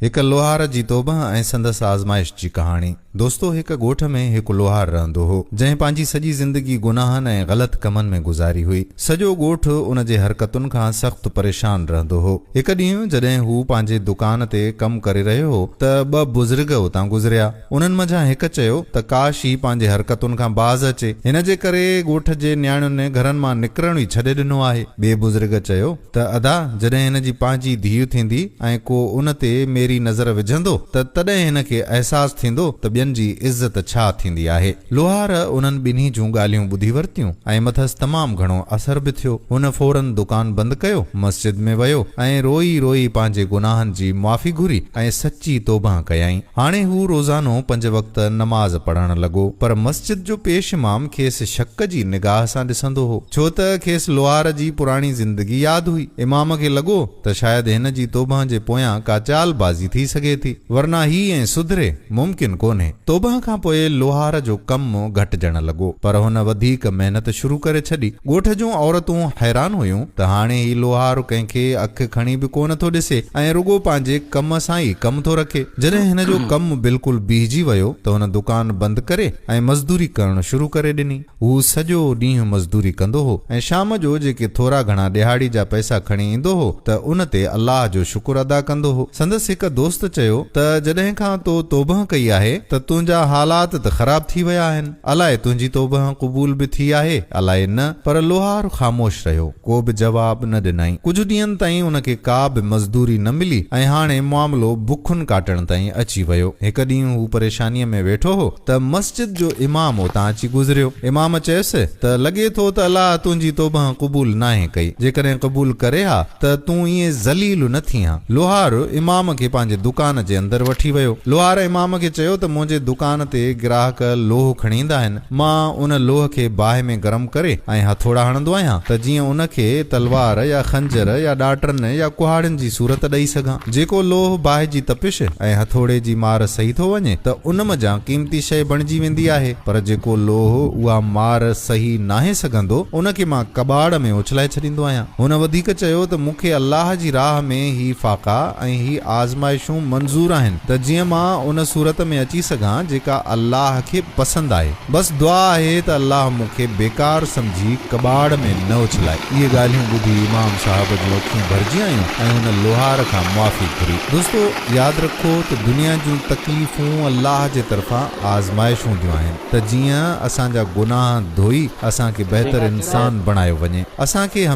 هڪ لوهار جي توبهه ۽ سندس آزمائش جي ڪهاڻي. دوستو هڪ ڳوٺ ۾ هڪ لوهار رهندو هو، جنهن پنهنجي سڄي زندگي گناهن ۽ غلط ڪمن ۾ گذاري هئي. سڄو ڳوٺ ان جي حرڪتن کان سخت پريشان رهندو هو. هڪ ڏينهن جڏهن هو پنهنجي دڪان تي ڪم ڪري رهيو هو ته ٻه بزرگ اتان گذريا. انهن منجهان هڪ چيو ته ڪاش هي پنهنجي حرڪتن کان باز اچي. هن جي ڪري ڳوٺ جي نياڻين گهرن مان نڪرڻ ئي ڇڏي ڏنو آهي. ٻئي بزرگ چيو. ته ادا جڏهن هن جي پنهنجي ڌيء ٿيندي ۽ ڪو ان تي ميري نظر وجهندو ته تڏهن هن کي احساس ٿيندو ته ٻين جي عزت ڇا ٿيندي آهي. لوهار انهن ٻنهي جون ڳالهيون ٻڌي ورتيون ۽ مٿس تمام گهڻو اثر به ٿيو. هن فوراً دڪان بند ڪيو، مسجد ۾ ويو ۽ روئي روئي پنهنجي گناهن جي معافي گهري ۽ سچي توبهه ڪيائين. هاڻي هو روزانو پنج وقت نماز پڙهڻ لڳو، پر مسجد جو پيش امام کيس شڪ جي نگاهه سان ڏسندو هو، ڇو ته کيس لوهار جي پراڻي زندگي ياد هئي. امام کي لڳو ته شايد هن جي توبهه جي پويان ڪا چال بازي ٿي سگهي ٿي، ورنه هي ائين سڌري ممڪن ڪونهي. توبهه کان پوء لوهار جو ڪم گهٽجڻ لڳو، پر هن وڌيڪ محنت شروع ڪري ڇڏي. ڳوٺ جون عورتون حيران هيون ته هاڻي هي لوهار ڪنهن کي اک کڻي به ڪونه ٿو ڏسي ۽ رڳو پنهنجي ڪم سان ئي ڪم ٿو رکي. جڏهن هن جو ڪم بلڪل بيهجي ويو ته هن دڪان بند ڪري ۽ مزدوري ڪرڻ شروع ڪري ڏني. هو سڄو ڏينهن مزدوري ڪندو هو ۽ شام جو جيڪي ٿورا گهڻا ڏهاڙي جا پئسا کڻي ايندو هو ته ان تي الله جو شڪر ادا ڪندو هو. سندس هڪ دوست چيو ته جڏهن کان تو توبهه ڪئي آهي ته تنهنجا حالات ته خراب ٿي ويا آهن. الائي تنهنجي توبهه قبول به ٿي آهي، الائي نه، پر لوهار خاموش رهيو، ڪو به جواب نه ڏنائين. ڪجهه ڏينهن تائين ان کي ڪا به مزدوري نه ملي ۽ هاڻي معاملو بکن ڪاٽڻ تائين اچي ويو. هڪ ڏينهن هو پريشانيء ۾ ويٺو هو ته مسجد جو امام اتان اچي گذريو. امام چيس ته لڳي ٿو ته الله تنهنجي توبهه قبول ناهي ڪئي، جيڪڏهن قبول ڪري ها ته تون ائين ذليل نه ٿين ها. لوهار امام کي پنهنجي دڪان جي اندر وٺي ويو. لوهار امام کي چيو ته منهنجي دڪان تي گراهڪ لوهه کڻي ايندا آهن. مان ان لوهه کي باهه ۾ گرم ڪري ۽ هٿوڙا هڻندو آهيان ته جيئن ان کي تلوار يا خنجر يا ڏاٽرن يا ڪهاڙين جي صورت ڏئي سگهان. جيڪو لوهه باهه جي تپش ۽ هٿوڙي جي مار سهي ٿو وڃي ته ان منجهان قيمتي شيء بڻجي ويندي آهي پر جيڪو لوهه اها مار سهي ناهي سگهندو ان کي مان ڪٻاڙ ۾ اڇلائي ڇڏيندو آهيان. هن وڌيڪ چيو ته مون کي الله جي راهه ۾ هي فاقا ۽ هي آزمائشون منظور آهن ته جيئن مان ان صورت ۾ اچي سگهان جيڪا الله کي پسند آهي. بس دعا آهي ته الله مون کي بيڪار سمجهي ڪٻاڙ ۾ نه اڇلائي. اهي ڳالهيون ٻڌي امام صاحب جون اکيون ڀرجي آيون ۽ هن لوهار کان معافي گهري. دوستو! ياد رکو ته دنيا جون تڪليفون الله جي طرفان آزمائش هونديون آهن ته جيئن اسان جا گناهه ڌوئي اسان کي بهتر انسان بڻايو وڃي. اسان کي.